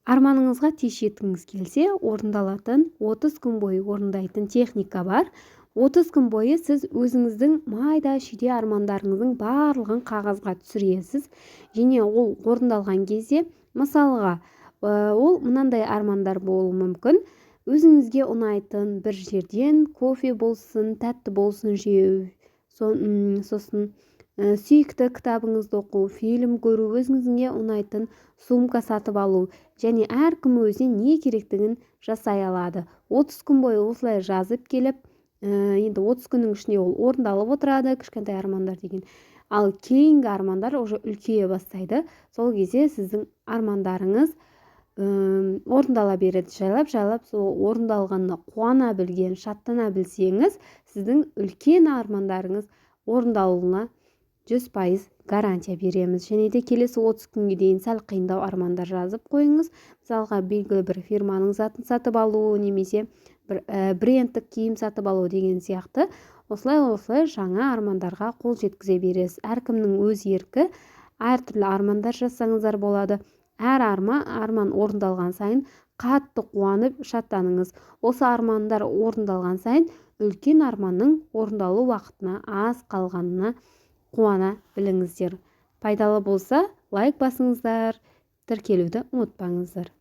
Арманыңызға тез жеткіңіз келсе, орындалатын, 30 күн бойы орындайтын техника бар. 30 күн бойы сіз өзіңіздің майда-шүйде армандарыңыздың барлығын қағазға түсіресіз және ол орындалған кезде, мысалға, ол мынандай армандар болуы мүмкін: өзіңізге ұнайтын бір жерден кофе болсын, тәтті болсын жеу, сосын сүйікті кітабыңызды оқу, фильм көру, өзіңізге ұнайтын сумка сатып алу. Және әркім өзіне не керектігін жасай алады. 30 күн бойы осылай жазып келіп, енді 30 күннің ішінде ол орындалып отырады, кішкентай армандар деген. Ал кейінгі армандар уже үлкейе бастайды. Сол кезде сіздің армандарыңыз орындала береді жайлап жайлап. Сол орындалғанына қуана білген, шаттана білсеңіз, сіздің үлкен армандарыңыз орындалуына 100% гарантия береміз. Және де келесі 30 күнге дейін сәл қиындау армандар жазып қойыңыз. Мысалға, белгілі бір фирманың затын сатып алу немесе бір брендтік киім сатып алу деген сияқты. Осылай, осылай жаңа армандарға қол жеткізе бересіз. Әркімнің өз еркі, әртүрлі армандар жазсаңыздар болады. Әр арман орындалған сайын қатты қуанып, шаттаныңыз. Осы армандар орындалған сайын үлкен арманның орындалу уақытына аз қалғанына қуана біліңіздер. Пайдалы болса, лайк басыңыздар, тіркелуді ұмытпаңыздар.